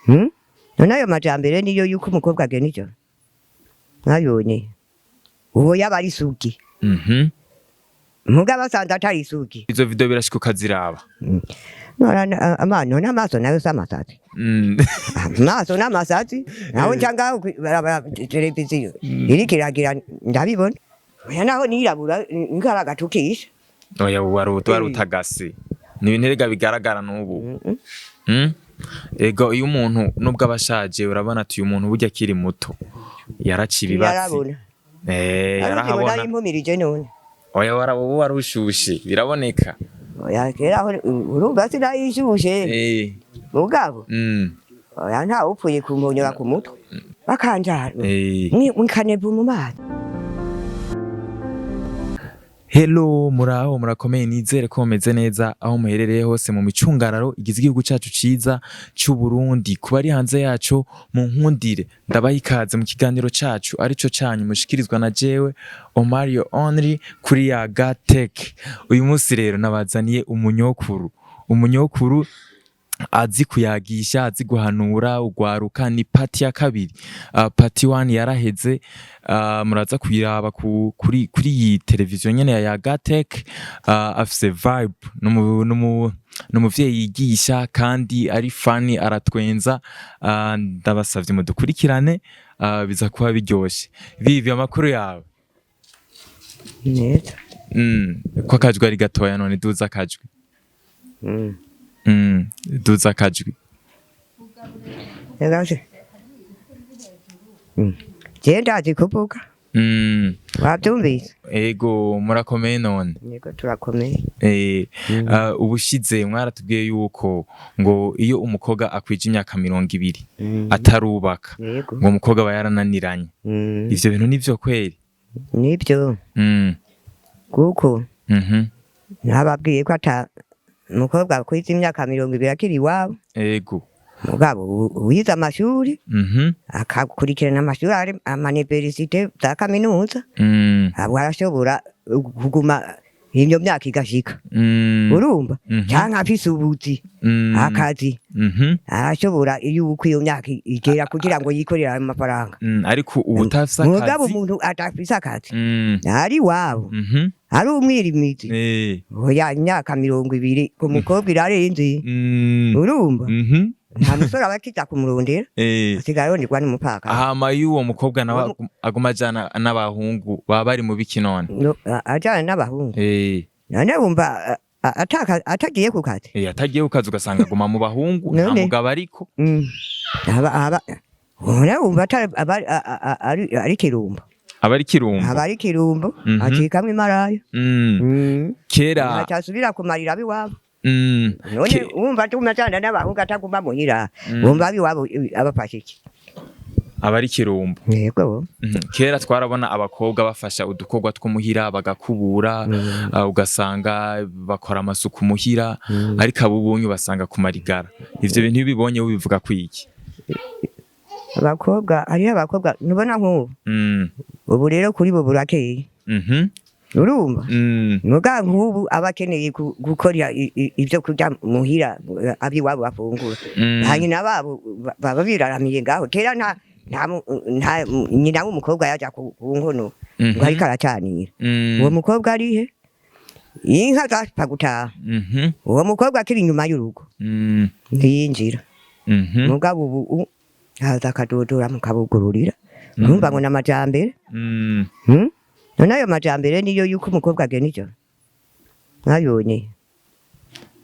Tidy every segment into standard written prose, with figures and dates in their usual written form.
Hmm? None ayo majambere niyo yuko umukobwa agena ijoro mwabibonye? Uwo yaba ari isugi. Mugabo asanze atari isugi. Izo video birashika ukaziraba? None amaso nayo si amasatsi? Amaso n'amasatsi naho nca ngaho barabara televiziyo iriko iragira, ndabibona. Oya, naho nirabura nkaragatukisha. Oya, wari utagase, ni ibintu erega bigaragara n'ubu. Ego, iyo umuntu nubwo aba ashaje, urabona ati uyu muntu burya akiri muto yaraca ibibatsi. Yarabona. Eh, nari yarahabona. Impumirije none. Oya, wowe wari ushushe, biraboneka. Oya, kera aho urumva sinayishushe. Mugabo oya, ntawe upfuye kumponyora ku mutwe bakanjana mwikanevu mu mazi. Hello, muraho, murakomeye? Nizere ko mumeze neza aho muherereye hose mu micungararo igize igihugu cacu ciza c'u Burundi. Kuba ari hanze yaco, mu nkundire ndabaha ikaze mu kiganiro cacu arico canyu mushikirizwa na jewe Omario Only kuri Yaga Tech. Uyu munsi rero nabazaniye umunyokuru, umunyokuru azi kuyagisha, azi guhanura ugwaruka. Ni part ya kabiri. Part 1 yaraheze, muraza kuyiraba kuri iyi televiziyo nyene ya Yagatech. Afise vibe, numuvyeyi yigisha kandi ari funny, aratwenza. Ndabasavye mudukurikirane, biza kuba biryoshe. Bibi, amakuru yawe? Neza. Ko akajwi ari gatoya none? Duza akajwi. Duza akajwi. Reka se. Je ndazi kuvuga. Wabyumvise? Ego, murakomeye none? Yego, turakomeye. Ubushize mwaratubwiye yuko ngo iyo umukobwa akwije imyaka 20 atarubaka, ngo umukobwa aba yarananiranye. Ivyo bintu nivyo kweri? Nibyo. Kuko nababwiye ko ata umukobwa akwiza imyaka 20 akiri iwabo. Mugabo wize amashuri, akakurikirana amashuri, ari ama université za kaminuza, abo arashobora kuguma iyo myaka igashika. Urumva? Canke afise ubuzi, akazi, arashobora yuko iyo myaka igera kugira ngo yikorere ayo mafaranga. Ariko ubu utafise Mugabo akazi? umuntu adafise akazi, ari iwabo, ari umwirimizi, oya, imyaka 20 ku mukobwa irarenze. Urumva? Nta musore aba akiza kumurondera. Asigaye aronderwa n'umupfakazi. Hama iyo uwo mukobwa nawe aguma ajana n'abahungu, baba bari mu biki none? No, ajana n'abahungu? None wumva atagiye ku kazi? Atagiye ku kazi, ugasanga aguma mu bahungu, nta None? mugabo ariko. Aba none wumva atari ari kirumbo? Aba ari kirumbo. Aba ari kirumbo. Acikamwo imaraya. Kera Ntacasubira kumarira ab'iwabo. None wumva atuma ajana n'abahungu, ataguma muhira, wumva ab'iwabo abafashe iki? Aba ari kirumbo. Yego. Kera twarabona abakobwa bafasha udukorwa two muhira, bagakubura, ugasanga bakora amasuku muhira, ariko abo ubunye basanga ku marigara. Ivyo bintu iyo ubibonye ubivuga kwiki? Abakobwa, hariho abakobwa ntubona nk'ubu. Ubu rero kuri bo burakeye. Urumva? Muga nk'ubu aba akeneye gukora ivyo kurya muhira, ab'iwabo bafungura. Hanyina babo baba biraramiye ngaho. Kera nta nyina w'umukobwa yaja ku nkono ngo ariko aracanira. Uwo mukobwa arihe? Inka zapfa gutaha, uwo mukobwa akiri inyuma y'urugo, ntiyinjira. Mugabo ubu haza akadodora, mukabugururira. Urumva ngo n'amajambere. Hmm? None ayo majambere niyo yuko umukobwa agena ijoro mwabibonye?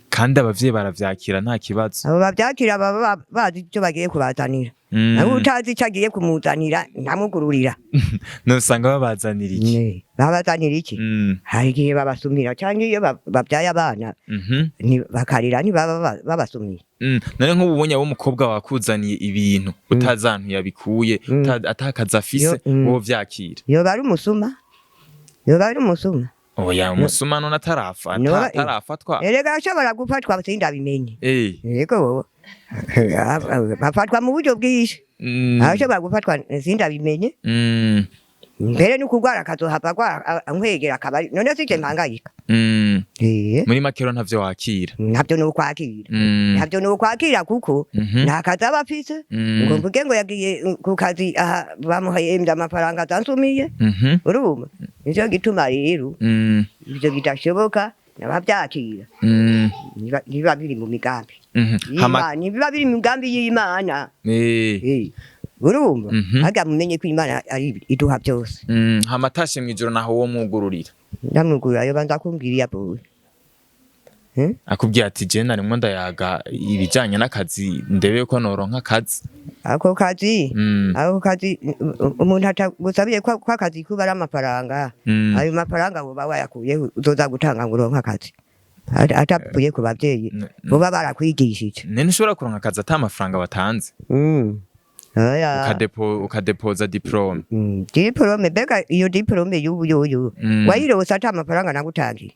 Kandi abavyeyi baravyakira nta kibazo? Abo bavyakira baba bazi icyo bagiye kubazanira. Nawe utazi icyo agiye kumuzanira ntamugururira. Nusanga babazanira iki? Ne, babazanira iki? Hari igihe babasumira, cyangwa iyo babyaye abana bakarira, ntibaba babasumiye. None nk'ubu ubonye w'umukobwa wakuzaniye ibintu utazi ahantu yabikuye, atakazi afise, wowe vyakira? Yoba ari umusuma, yoba ari umusuma. Oya, umusuma none atarafa atarafatwa? Erega ashobora gufatwa, sindabimenye. Yego, bafatwa mu buryo bwinshi. Arashobora gufatwa, sindabimenye. Mbere no kurwara akazohava agwara ankwegera akabari, none sije mpangayika. Muri make rero ntavyo wakira. Ntabyo ni ukwakira. Ntabyo ni ukwakira kuko nta kazi aba afise ngo mvuge ngo yagiye ku kazi aha bamuhembye amafaranga atansumiye. Urumva nicyo gituma rero ivyo bidashoboka n'abavyakira ntibiba biri mu migambi y'Imana, ntibiba biri mu migambi y'Imana. Urumva harya mumenye ko Imana ari iduha byose. Hama atashe mw'ijoro naho wo mwugururira? Ndamugura yo banza kumbwira iyo avuye. Akubwiye ati je narimwo ndayaga ibijanye n'akazi, ndebe ko noronka akazi. Ako kazi, ako kazi umuntu atagusabiye ko akazi kuba ari amafaranga, ayo mafaranga woba wayakuyeho uzoza gutanga ngo uronke akazi atavuye ku bavyeyi boba barakwigishije? None ushobora kuronka akazi ata amafaranga watanze? Oya. Ukadepoza diplôme. Diplôme, mbega iyo diplôme y'ubu yoyo wayirose ata amafaranga nagutangiye?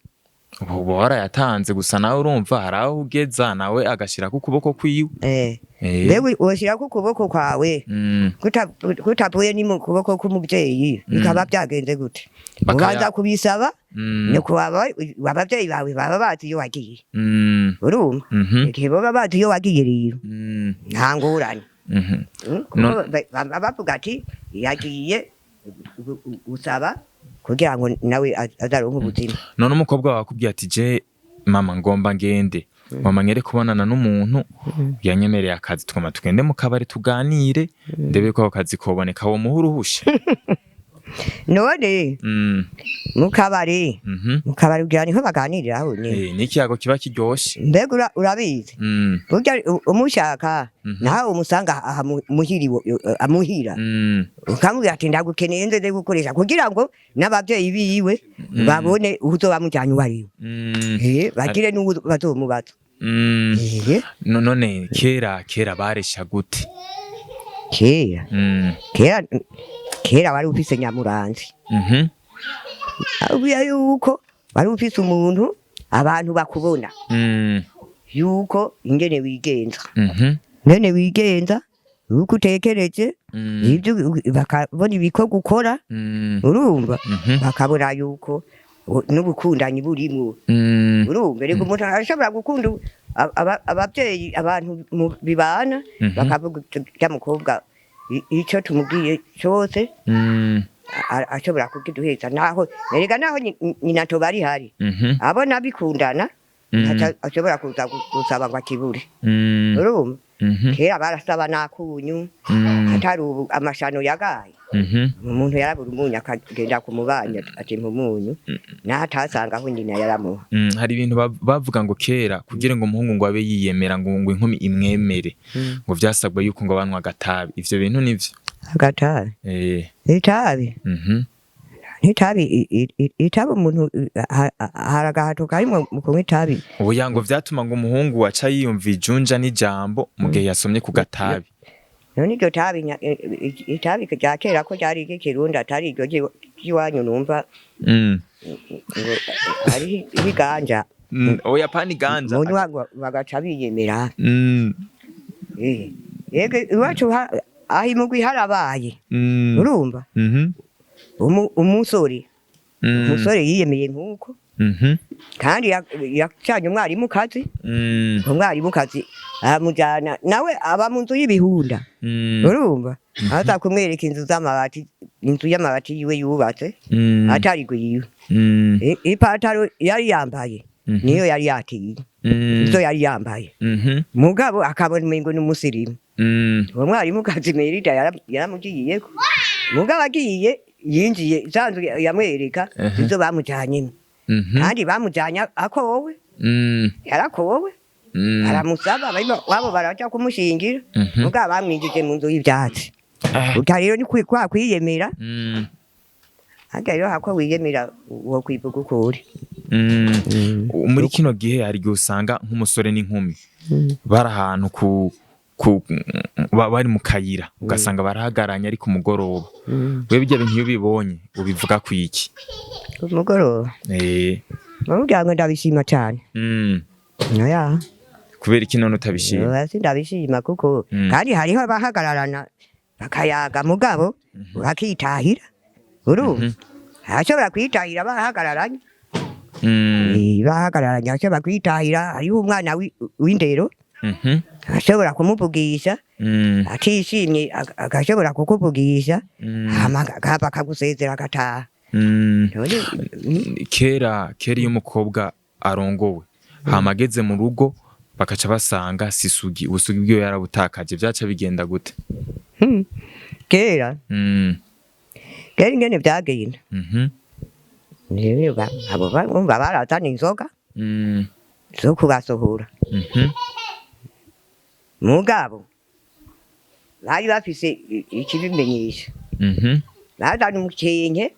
Ubu warayatanze gusa, nawe urumva hari aho ugeza nawe agashirako ukuboko kwiwe. Mbega woshirako ukuboko kwawe kutavuye ni mu kuboko k'umuvyeyi, bikaba byagenze gute? Ubanza kubisaba nuko abavyeyi bawe baba bazi iyo wagiye. Urumva igihe baba bazi iyo wagiye rero nta ngorane. Kuko baba bavuga ati yagiye gusaba kugira ngo nawe azaronke ubuzima. None umukobwa wawe akubwiye ati je mama ngomba ngende, mama ngere kubonana n'umuntu yanyemereye akazi, twama tugende mu kabari tuganire ndebe ko ako kazi koboneka, wo muha uruhusha? None mu kabari, mu kabari kugira niho baganirira honyine? N'ikiyago kiba kiryoshe. Mbega urabizi, burya umushaka nawe umusanga aha muhiri amuhira, ukamubwira ati ndagukeneye nze gukoresha, kugira ngo n'abavyeyi biwe babone uzoba mujanye uwo ariwe. Bagire n'uwo bazomubaza. None kera baresha gute? Kera, kera wari ufise nyamuranzi. Abwira yuko wari ufise umuntu abantu bakubona yuko ingene wigenza, ingene wigenza, yuko utekereje ibyo, bakabona ibikorwa ukora. Urumva, bakabona yuko n'ubukundanyi burimwo. Urumva reka umuntu arashobora gukunda abavyeyi, abantu bibana bakavuga uti, mukobwa ico tumubwiye cose ashobora kukiduheza, naho erega naho nyina toba ari hari abona bikundana, ntaco ashobora kuza gusaba ngo akibure. Urumva kera barasaba n'akunyu, atari ubu amashano yagaye. Umuntu yarabura umunyu akagenda ku mubanyi ati mpa umunyu, naho atasanga aho nyina yaramuha. Hari ibintu bavuga ngo kera kugira ngo umuhungu ngo abe yiyemera, ngo inkumi imwemere, ngo vyasabwa yuko ngo banywa agatabi. Ivyo bintu nivyo? Agatabi? Itabi? Itabi, itabi umuntu hari agahato karimwo mu kunywa itabi. Oya, ngo vyatuma ngo umuhungu aca yiyumva ijunja n'ijambo mu gihe yasomye ku gatabi. None iryo tabi itabi rya kera ko ryari iry'ikirundi, atari iryo ry'iwanyu numva ngo hariho ibiganja. Oya, pani ganja. Munywa ngo bagaca biyemera. Yego, iwacu aho imugwi harabaye. Urumva umusore, umusore yiyemeye nk'uko kandi yacanye umwarimukazi. Umwarimukazi aramujyana, nawe aba mu nzu y'ibihunda. Urumva aza kumwereka inzu z'amabati, inzu y'amabati yiwe yubatse atari gwiwe. Ipataro yari yambaye niyo yari yatiye, izo yari yambaye, mugabo akabona umengo n'umusirimu. Uwo mwarimukazi Merida yaramugiyeko, mugabo agiye yinjiye za nzu yamwereka izo bamujyanyemo, kandi bamujyanye akowe. Yarakowe. Aramusaba wabo baraja kumushingira, mugabo bamwinjije mu nzu y'ivyatsi. Urya rero ni kwa kwiyemera. Harya rero hako wiyemera wo kwivuga uko uri. Muri kino gihe hari igihe usanga nk'umusore n'inkumi bari ahantu ku bari mu kayira, ugasanga barahagaranye ari ku mugoroba. Wewe bijya bintu iyo ubibonye ubivuga ku iki? Ku mugoroba? Mubwira ngo ndabishima cane. Oya. Kubera iki none utabishima? Oya, sindabishima kuko kandi hariho abahagararana bakayaga, mugabo bakitahira. Urumva, ashobora kwitahira bahagararanye. Bahagararanye ashobora kwitahira. Hariho umwana w'indero, ashobora kumuvugisha atishimye, agashobora kukuvugisha, hama akava akagusezera agataha. None, Kera kera iyo umukobwa arongowe, hama ageze mu rugo bakaca basanga sisugi, ubusugi bwiwe yarabutakaje, vyaca bigenda gute? Kera kera ingene vyagenda, abo bumva barazana inzoga zo kubasohora. Mugabo bari bafise ikibimenyesha. Bazana umukenke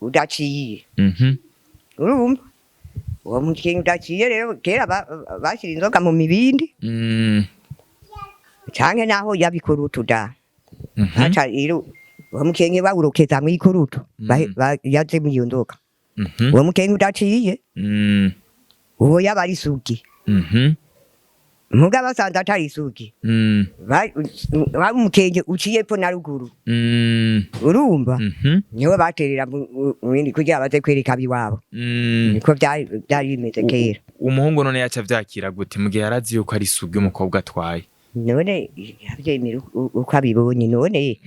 udaciye. Urumva uwo mukenke udaciye rero, kera bashira inzoga mu mibindi canke naho yabikurutu da. Aca rero uwo mukenke bawurokeza mw'ikurutu, yaze mw'iyo nzoga. Uwo mukenke udaciye, uwo yaba ari isugi. Muga basanze atari isugi, bari umukenke uciye epfo na ruguru. Urumva, niwe baterera mu bindi kugira baze kwereka abiwabo. Niko vyari bimeze kera. Umuhungu none yaca vyakira gute mu gihe yarazi yuko ari isugi umukobwa atwaye? None yavyemera uko abibonye none.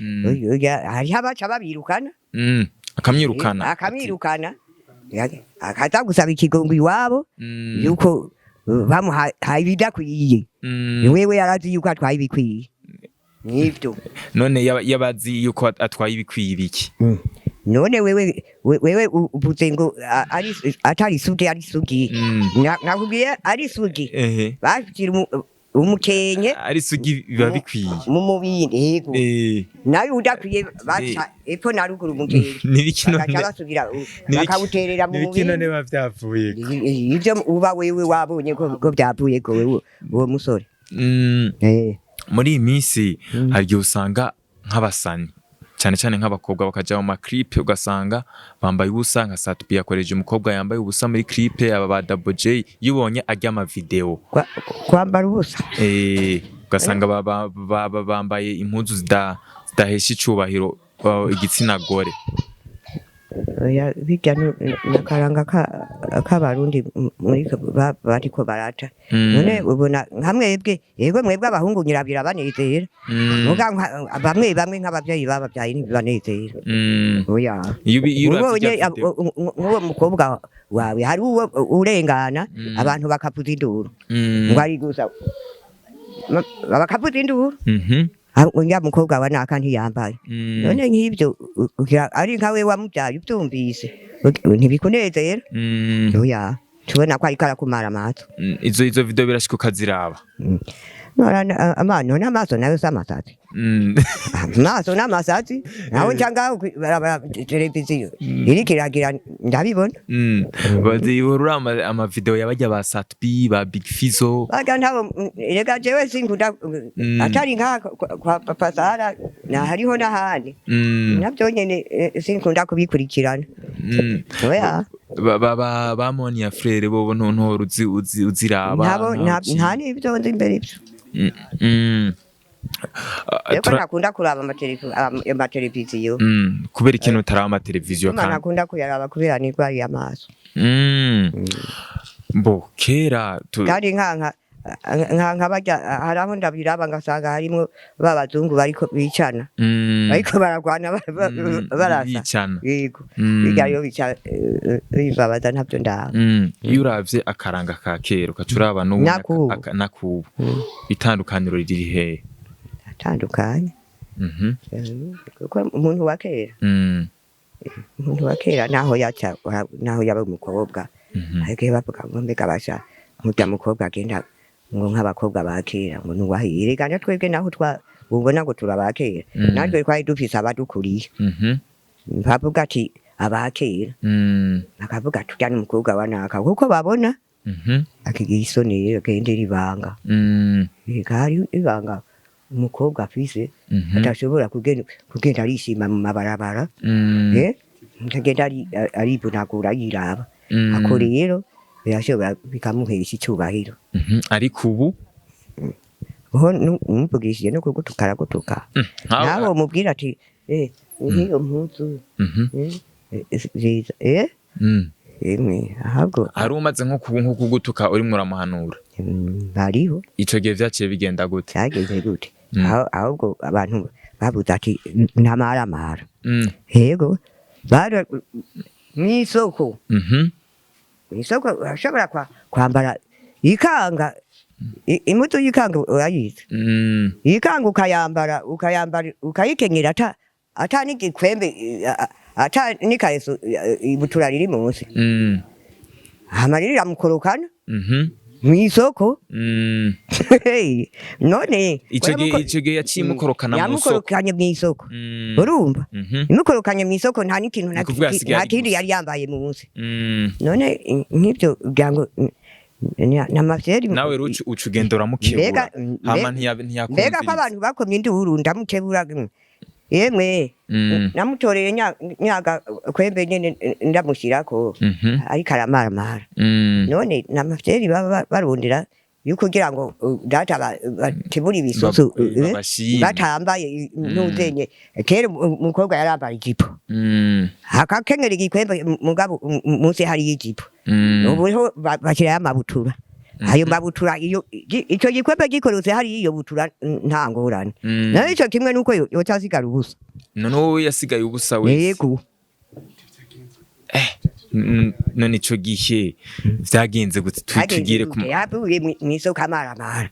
Hariho abaca babirukana. Akamwirukana. Akamwirukana, akaza gusaba ikigongo iwabo yuko bamuhaye ibidakwiye. Wewe yarazi yuko atwaye ibikwiye, nivyo. None yabazi yuko atwaye ibikwiye ibiki? None wewe wewe uvuze ngo ari atari isugi, ari isugi. Nakubwiye ari isugi. Bashira umukenke Ari isugi biba bikwiye. mu mubindi, yego. Nayo udakwiye baca epfo na ruguru umukenke, Nibiki none? bagaca basubira bakawuterera mu Nibiki none mubindi. biba vyavuye? Ivyo uba wewe wabonye ko vyavuye ko wewe uwo musore. Muri iyi minsi hari igihe usanga nk'abasani, cyane cyane nk'abakobwa, bakaja mu ma clip, ugasanga bambaye ubusa, nka Sat-B yakoreje umukobwa yambaye ubusa muri clip, aba ba Double J, iyo ubonye arya ama video. Kwambara ubusa? Ugasanga bambaye impuzu zidahesha icubahiro igitsina gore. Oya, birya nakaranga k'Abarundi muri bariko barata. None ubona nka mwebwe, yego, mwebwe abahungu nyirabira banezera. Muga bamwe bamwe nk'abavyeyi babavyaye ntibibanezera. Oya. Iyo uravye Ubonye irya video nk'uwo mukobwa wawe, hari uwo urengana, abantu bakavuza induru ngo ari gusa, bakavuza induru. Uriya mukobwa wa naka ntiyambaye. None nk'ibyo ari nkawe wamubyaye, ubyumvise ntibikunezera? Oya, tubona ko ariko arakumara amaso. Izo video birashika ukaziraba? Amano n'amaso nayo si amasatsi. Amaso n'amasatsi naho nca ngaho barabara televiziyo iriko iragira, ndabibona. Bazi urura ama video yabajya ba Sat-B, ba Big Fizzo. Baga ntabo, rega jewe sinkunda atari nka kwa Papa Sara na hariho n'ahandi. Navyo nyene sinkunda kubikurikirana. Oya. Ba Monia Frere bobo ntontora uzi uziraba? Ntabo nta n'ivyo nzi imbere ivyo. Reko ntakunda kuraba amateleviziyo. Kubera ikintu utaraba amateleviziyo? Tuma Kandi ntakunda kuyaraba kubera nirwariye amaso. Bo kera Kandi nkanka barya, hari aho ndabiraba ngasanga harimwo ba bazungu bariko bicana, bariko baragwana, barasa. Bicana. Yego. Birya rero bica bimbabaza, ntabyo ndaba. Iyo uravye akaranga ka kera ukaca uraba n'ubu Nakubu. Nakubu, itandukaniro riri hehe? Atandukanye. Kuko umuntu wa kera, umuntu wa kera naho yaca, naho yaba umukobwa, ariko iyo bavuga ngo mbega basha nkurya mukobwa agenda ngo nk'abakobwa ba kera ngo nuwahire, reka na twebwe naho twa ubona ngo tura ba kera, natwe twari dufise abadukuriye. Bavuga ati aba kera, bakavuga ati urya n'umukobwa wa naka, kuko babona akigira isoni rero agendera ibanga. Eka hari ibanga umukobwa afise adashobora kugenda arishima mu mabarabara, akagenda aribunagura yiraba. Ako rero birashobora bikamuhesha icubahiro. Ariko ubu? Ho umuvugishije no kugutuka aragutuka. Nkawe- Nawe umubwira ati Nk'iyo mpuzu nziza imwe ahubwo. Hari umaze nko kugutuka urimo uramuhanura? Hariho. Ico gihe vyaciye bigenda gute? Cyagenze gute? Ahubwo abantu babuze ati ntamaramara. Yego, bara mw'isoko, mw'isoko urashobora kwambara ikanga, impuzu y'ikanga urayizi? Ikanga ukayambara ukayikenyera ata n'igikwembe, ata n'ikareso, ibutura riri munsi, hama rero iramukorokana mw'isoko. None Ico gihe yaciye imukorokana mu soko? Yamukorokanye mw'isoko. Urumva? Imukorokanye mw'isoko, nta n'ikintu Ni ukuvuga yasigaye nta ari kindi gusa. yari yambaye munsi. None nk'ivyo kugira ngo n'amafyeri. Nawe rero uca ugenda uramukebura, hama mbega ko ntiyakumviriza. Abantu bakomye induru, ndamukebura, yemwe, namutoreye nyaga kwembe nyene ndamushyirako, ariko aramaramara. None n'amafyeri baba barondera yo kugira ngo data batebure ibisusu, Babashime. batambaye ntuzenye. Kera umukobwa yarambara ijipo, akakenyera igikwembe, mugabo munsi hariyo ijipo. Ubu ho bashyirayo amabutura. Ayo mabutura, iyo ico gikwembe gikorotse hariyo iyo butura, nta ngorane. Nayo ico kimwe nuko yoca asigara ubusa. None wowe yasigaye ubusa wese? Yego. None ico gihe vyagenze gute? Tugire ku Yavuye mw'isoko amaramara,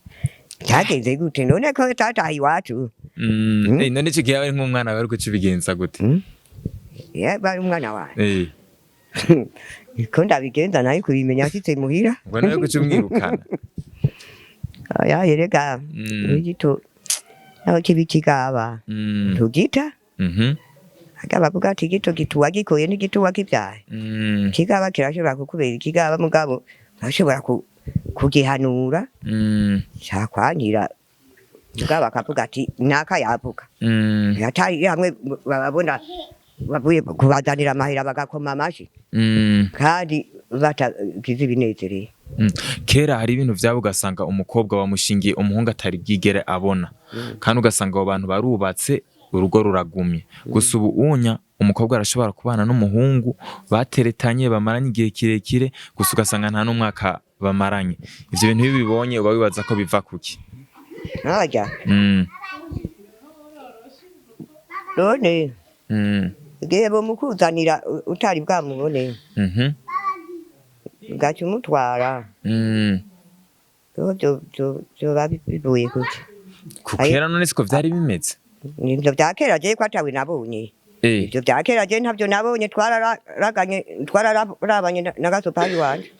cyagenze gute none ko tataha iwacu? None ico gihe ari nk'umwana wawe, ariko ubigenza gute? Yaba ari umwana wawe, ko ndabigenza nayo kubimenya ashitse muhira. Ngo nawe kuca umwirukana? Oya, erega igito naho kibi kigaba, ntugita. Aga bavuga ati igito gituwa gikoye n'igituwa kivyaye. Kigaba kirashobora kukubera ikigaba, mugabo urashobora kugihanura, cakwangira, mugabo akavuga ati naka yavuga. Yatari hamwe bababona bavuye kubazanira amahera, bagakoma amashi, kandi batagize ibinezereye. Kera hari ibintu vyabo, ugasanga umukobwa bamushingiye umuhungu atari bwigere abona, kandi ugasanga abo bantu barubatse, urugo ruragumye. Gusa ubu unya umukobwa arashobora kubana n'umuhungu bateretanye, bamaranye igihe kirekire, gusa ugasanga nta n'umwaka bamaranye. Ivyo bintu iyo ubibonye uba wibaza ko biva kuki? Ntaja. None igihe bomukuzanira utari bwamubone, ugaca umutwara, vyoba bivuye kuki? Ku kera none siko vyari bimeze? Ivyo vya kera jewe ko atawe nabonye. Ivyo vya kera je ntavyo nabonye. Twararaganye, twararabanye na gasopari wanje.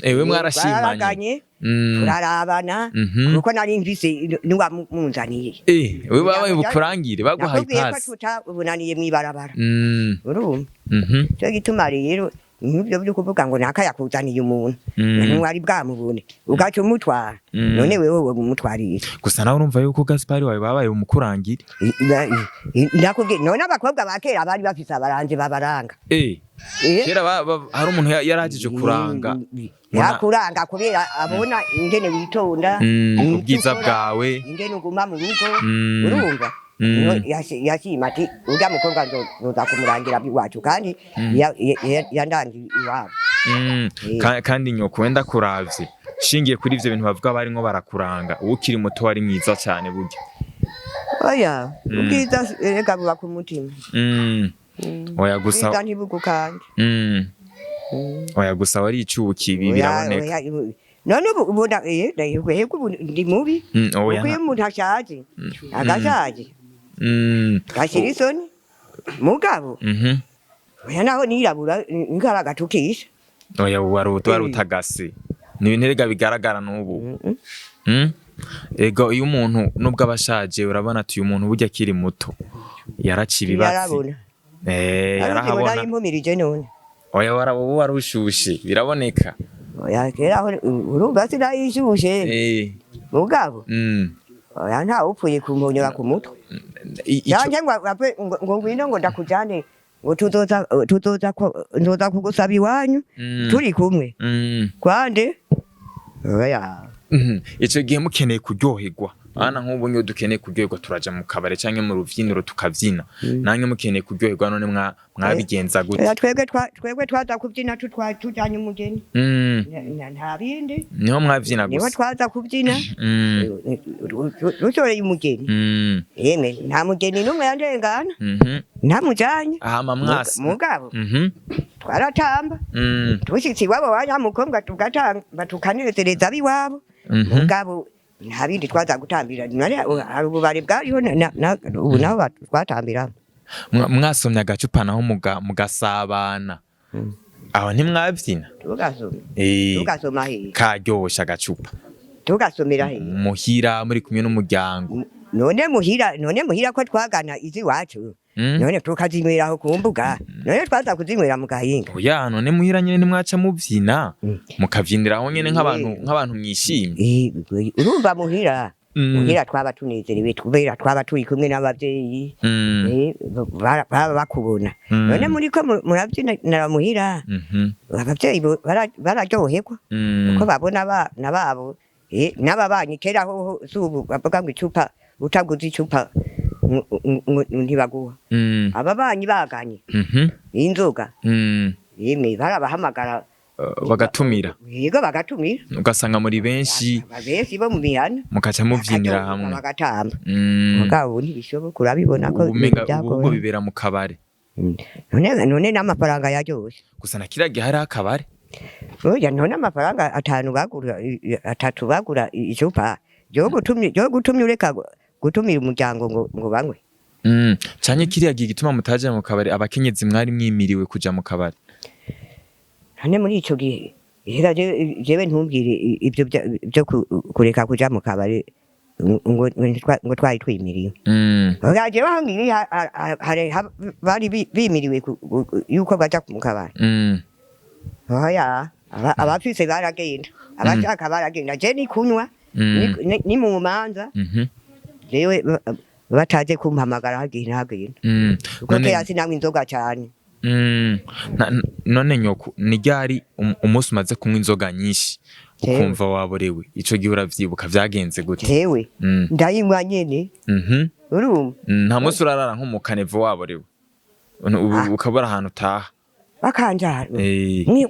Ewe mwarashimanye? Twararaganye, turarabana, kuko nari mvise niwamunzaniye. Wewe babaye bukurangire, baguhaye Nakubwiye ko ipasi. tutabonaniye mw'ibarabara. Urumva? Mhm. Cyo gituma rero nk'ibyo byo kuvuga ngo naka yakuzaniye umuntu, ntiwari bwamubone, ugaca umutwara. None wewe umutwariye? Gusa nawe urumva yuko Gaspari wawe babaye umukurangire. Ndakubwiye, none abakobwa ba kera bari bafise abaranzi babaranga. Kera hari umuntu yarajije kuranga. Yakuranga kubera abona ingene witonda, ivyo Ubwiza ukora, bwawe. ingene uguma mu rugo. Urumva? Mm. Niho yashima ati urya mukobwa nzoza kumurangira iwacu, kandi yandangiye iwabo. Kandi nyoko wenda kuravye, shingiye kuri ivyo bintu bavuga barimwo barakuranga, uwo ukiri muto wari mwiza cyane burya. Oya, ubwiza erega buba ku mutima. Oya gusa Ubwiza ntibugukanje. Oya gusa waricukiye, ibi Oya, biraboneka. oya, none ubu ubona yego ubu ndi mubi? Oya. Kuko iyo umuntu ashaje, agashaje, gashira isoni, mugabo oya, naho nirabura nkaragatukisha. Oya, wari wari utagase, ni ibintu erega bigaragara n'ubu. Ego, iyo umuntu nubwo aba ashaje, urabona ati uyu muntu burya akiri muto yaraca ibibatsi. Yarabona. Yarahabona. Yarahabona impumirije none. Oya, wowe wari ushushe, biraboneka. Oya, kera aho urumva sinayishushe, mugabo oya, ntawe upfuye kumponyora ku mutwe. Canke ngo apfe ngo ngwino ngo ndakujane, ngo tuzoza nzoza kugusaba iwanyu, turi kumwe. Kwande oya. Ico gihe mukeneye kuryoherwa. Ana nk'ubu niyo dukeneye kuryoherwa turaja mu kabare canke mu ruvyiniro tukavyina. Nange mukeneye kuryoherwa none mwabigenza gute? Oya, twebwe twaza kubyina tujanye umugeni. Nta bindi. Niho mwavyina Niho gusa? twaza kubyina rushoreye umugeni. Yemwe, nta mugeni n'umwe yandengana ntamujanye. Hama mwasi Mugabo twaratamba. Tushitse iwabo wa nyamukobwa tugatamba, tukanezereza ab'iwabo. Mugabo nta bindi twaza gutambira. None hari ububari bwariho ubu naho twatambiramo? Mwasomye agacupa naho mugasabana, aho ntimwavyina? Tugasoma? Eh, Tugasoma hehe? Karyoshe agacupa. Tugasomera hehe? Muhira muri kumwe n'umuryango. None muhira ko twagana iziwacu? None tukazinyweraho ku mbuga? None twaza kuzinywera mu gahinga? Oya, none muhira nyene ntimwaca muvyina? Mukavyiniraho nyene nk'abantu nk'abantu mwishimye? Eh, urumva muhira, muhira twaba tunezerewe kubera twaba turi kumwe n'abavyeyi. Eh, baba bakubona. None muriko murabyinira muhira, abavyeyi bararyoherwa kuko babona abana babo, n'ababanyi. Kera hoho si ubu bavuga ngo icupa, utaguze icupa ntibaguha. Ababanyi baganye inzoga, yemwe, barabahamagara. Bagatumira. Yego, bagatumira. Ugasanga muri benshi. Benshi bo mu mihana. Mukaca muvyinira Bakaryoherwa, hamwe. bagatamba. Mugabo ubu ntibishoboka, urabibona ko Ubu umenga ibintu ubu ubwo byagoranye. bibera mu kabare. None n'amafaranga yaryoshe. Gusa na kiriya gihe hariho akabare. Oya, none amafaranga 5 bagura, 3 bagura icupa ryo gutumye ureka gutumira umuryango ngo banywe. Canke kiriya gihe igituma mutaja mu kabare, abakenyezi mwari mwimiriwe kuja mu kabare. None muri ico gihe ihera jewe ntumbwire ivyo byo kureka kuja mu kabare ngo twari twimiriwe. Oya, jewe aho ngiri hari bari bimiriwe yuko baja mu kabare. Oya, abafise baragenda, abashaka baragenda. Je ni kunywa, ni mu manza. Jewe bataje kumpamagara hagiye ntagenda, kuko kera sinanywa inzoga cane. None nyoko, ni ryari umunsi umaze kunywa inzoga nyinshi Jewe. ukumva waborewe? Ico gihe uravyibuka, vyagenze gute? Jewe ndayinywa nyene. Urumva? Nta munsi urarara nko mu kanevo waborewe, ubu Ah. ukabura ahantu utaha? Bakanjana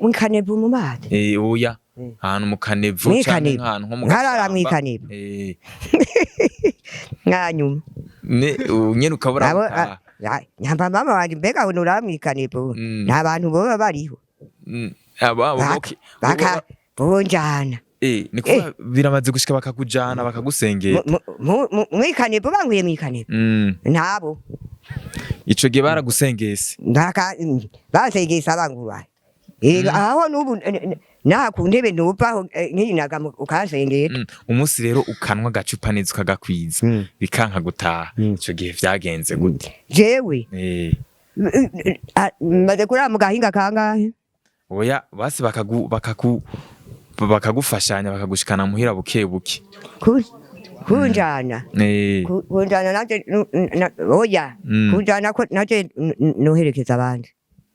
mwikanevu mu mazi? Eh, oya, ahantu mu kanevo canke Mwikanevo. nk'ahantu nko mu Nkarara gashamba. mwikanevo. Mwanyuma. Ne nyene ukabura aho Abo utaha. Nyamba mama wanje, mbega unura mwikanevo? Nta bantu boba bariho. Abo okay. Baka bonjana. Eh, ni kuvuga biramaze gushika bakakujana bakagusengera? Mwikanevo, banguye mwikanevo. Ntabo. Ico gihe baragusengese? Ndaka bansengesa bangubaye. Aho n'ubu naha ku ntebe ntuvaho, nkinaga ukansengera. Umunsi rero ukanwa agacupa neza ukagakwiza, bikanka gutaha, ico gihe vyagenze gute? Jewe maze kurara mu gahinga kangahe? Oya, basi bakagufashanya bakagushikana muhira buke buke. Kunjana? Kunjana nanje oya. Kunjana ko naje noherekeza abandi,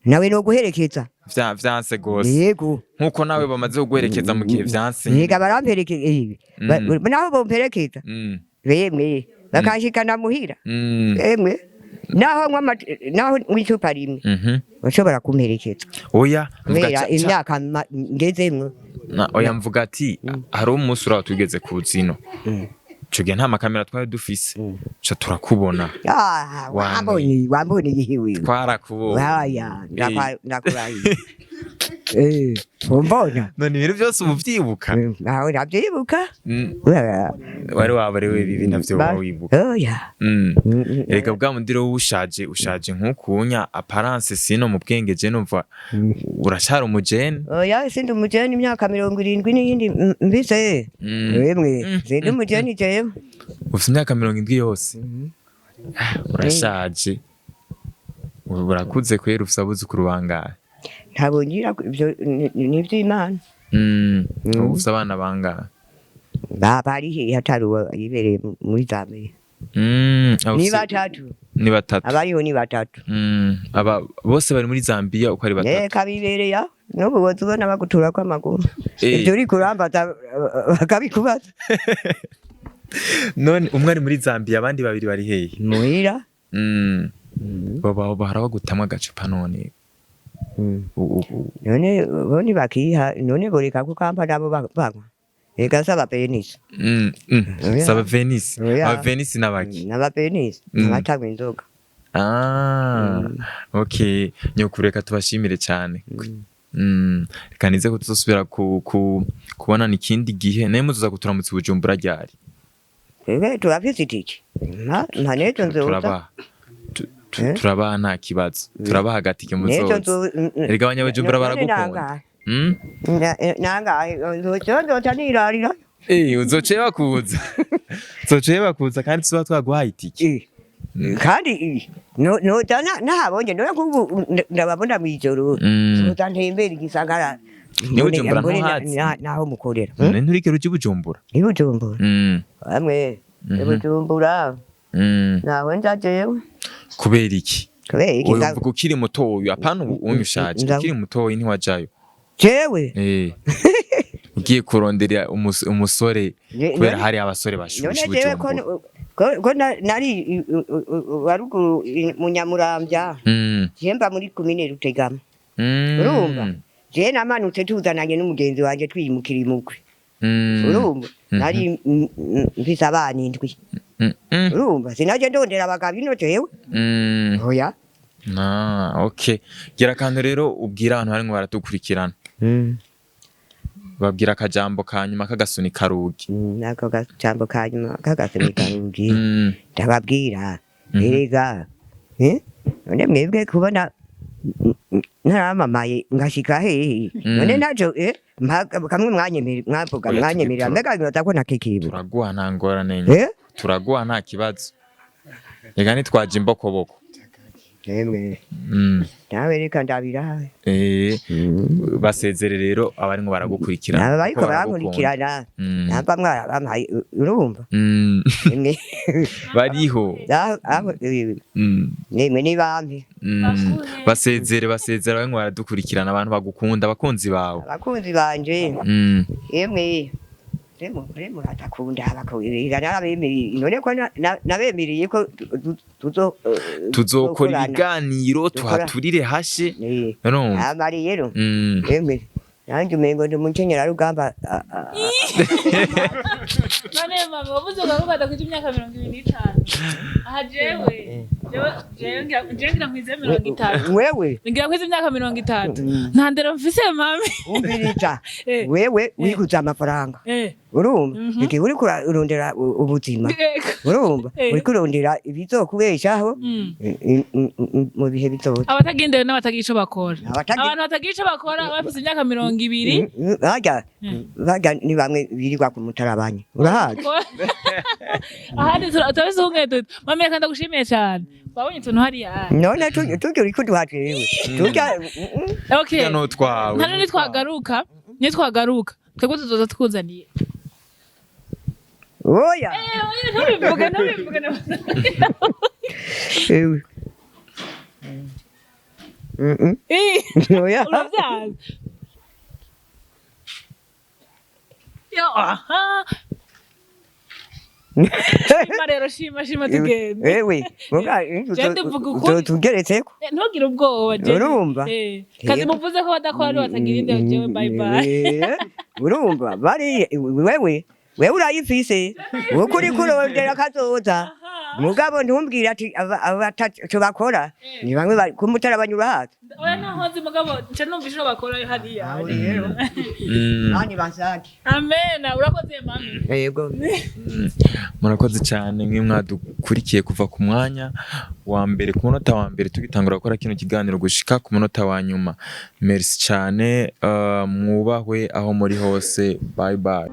nawe no guherekeza. Vyanse gose? Yego. Nkuko nawe bamaze kuguherekeza mu gihe vyanse. Yega, baramperekeza, naho bomperekeza, bemwe bakanshikana muhira. Emwe, naho nywa naho nywa icupa rimwe, ushobora kumperekeza. Oya, mvuga Kubera imyaka ngezemwo. Oya, mvuga ati hari umunsi uraho tugeze ku zino, ico gihe nta makamera twari dufise, ca turakubona. Ah, Wambonye. wambonye ihiwe. Twarakubonye. Waya, ndakurahiye, umbona. None ibintu byose ubu vyibuka? Nawe ndavyibuka. Wari wabarewe bibi navyo wibuka? Oya. Erega bwa mundiro ushaje, ushaje nkukunya apparence, sino mu bwenge je numva uracari umujene. Oya, sindi umujeni, imyaka 70 n'iyindi mbise. Emwe, sindi umujeni jewe. Ufite imyaka 70 yose? Ah, urashaje. Ubu urakuze kwera, ufise abuzukuru bangahe? Ntabwo ngira ivyo, ni ivy'Imana. Ubu ufise abana bangahe? Bari hehe hatari uwo yibereye muri Zambia? Abo Ni ufise- batatu. Ni batatu. Abariho ni batatu. Aba bose bari muri Zambia uko ari batatu? Reka, bibereye aho n'ubu woza ubona baguturako amaguru. Ivyo uriko urambaza bakabikubaza. None umwe ari muri Zambia, abandi babiri bari hehe? Muhira. Baba bahora bagutamwa agacupa none? None bo ntibakiha, none boreka kukampa nabo banywa? Ega saba Venisi. Oya. Saba Venisi? Oya. Aba Venisi n'abaki? N'aba Venisi. Abatanywa inzoga. Ah, okay, nyokuru, reka tubashimire cyane. Reka nize ko tuzosubira kubonana ikindi gihe. Naye muzoza kuturamutsa i Bujumbura ryari? Twebwe turafise itike, nta n'ejo nzoza. Turabaha. Eh? Turabaha, nta kibazo, turabaha agatike. N'ejo. Muzoza. Erega abanyabujumbura None baragukunda. nangahe? Nangahe nzoca nirarira? Eh, uzoce bakuza, uzoce bakuza kandi tuba twaguhaye itike. Kandi noza nahabonye, none nk'ubu ndababona mw'ijoro. Noza ntembera igisagara. Ni Bujumbura mbone ntuhazi? naho mukorera. None nturigera uja i Bujumbura? I Bujumbura? Bamwe i Bujumbura naho nja jewe. Kubera iki? Kubera iki? Oya, uvuga ukiri mutoyi, apana ubu unyu ushaje. Ukiri mutoyi ntiwajayo? Jewe? Eh, ugiye kurondera umusore kubera hari abasore bashushe None jewe ko Bujumbura. ko nari waruguru mu Nyamuramvya. Je mba muri komine Rutegama. Urumva, je namanutse tuzananye n'umugenzi wanje, twiyimukira imugwi. Urumva, nari mfise abana indwi. Urumva, sinaje ndondera abagabo ino jewe. Oya. Ah, okay. Gira akantu rero ubwira abantu barimwo baratukurikirana. Babwira akajambo ka nyuma k'agasuni karugi. Nako gajambo ka nyuma k'agasuni karugi ndababwira, erega none mwebwe kubona ntaramamaye ngashika hehe, none najo kamwe mwanyemerera, mwavuga Oya, mwanyemerera, mbega nyoza ko nakikibu. Turaguha, nta ngorane nye. Turaguha, nta kibazo. Reka ntitwaje imbokoboko. Emwe, nawe reka ndabirabe. Eh, basezere rero abarimwo baragukurikirana. Aba bariko Kuko baragukunda. barankurikirana, namba mwarabampaye, urumva, emwe. Bariho. Aho nemwe nibampe. Basezere, basezere abarimwo baradukurikirana, abantu bagukunda, abakunzi bawe. Abakunzi banje, emwe, remo muratakunda abakurira, narabemereye, none ko nabemereye ko tuzo Tuzokora tuzokorana. ibiganiro Dukora. tuhaturire hashe. Urumva? Hama rero, emwe, nanjye umengo ndi umukenyerarugamba. None mama, wavuze ngo badakwije imyaka 25. Aha jewe ngira nkwize 30. Wewe? Ngira nkwize imyaka 30. Nta ndero mfise, mami. Umviriza. Wewe wiguze amafaranga. Urumva, igihe uriko urondera ubuzima, urumva, uriko urondera ibizokubeshaho mu bihe bizoza. Abatagira indero n'abatagira ico bakora. Abatagira- Abantu batagira ico bakora bafise imyaka 20. Barya ni bamwe birirwa ku mutarabanya, urahazi. Ahandi turabise umwe tuti mami, reka ndagushimiye cyane, wabonye utuntu hariya. None turya uriko uduha jewe, turya. Okay. Turya n'utwawe. Hano nitwagaruka twebwe tuzoza tukuzaniye. Oya. Eh, oya, ntubivuge, ntubivuge. Ewe. Oya. Urabyaza yo, aha, shima rero, shima, shima, tugende. Ewe muga. Je ndivuga ukuri. Tugeretseko. Ntugire ubwoba je. Urumva? Kazi muvuze ko badakora ari batagira indero, jewe bye bye. Urumva, bari wewe urayifise uko uriko urondera kazoza, mugabo ntumbwire ati abataco bakora ni bamwe bari kumutarabanya, urahazi. Oya, ntaho nzi, mugabo nca numva ico bakora hariya. Bani basake. Amena, urakoze mami. Yego. Murakoze cyane mwe mwadukurikiye kuva ku mwanya wa mbere, ku munota wa mbere tugitangura gukora kino kiganiro gushika ku munota wa nyuma. Merci cyane, mwubahwe aho muri hose. Bye bye.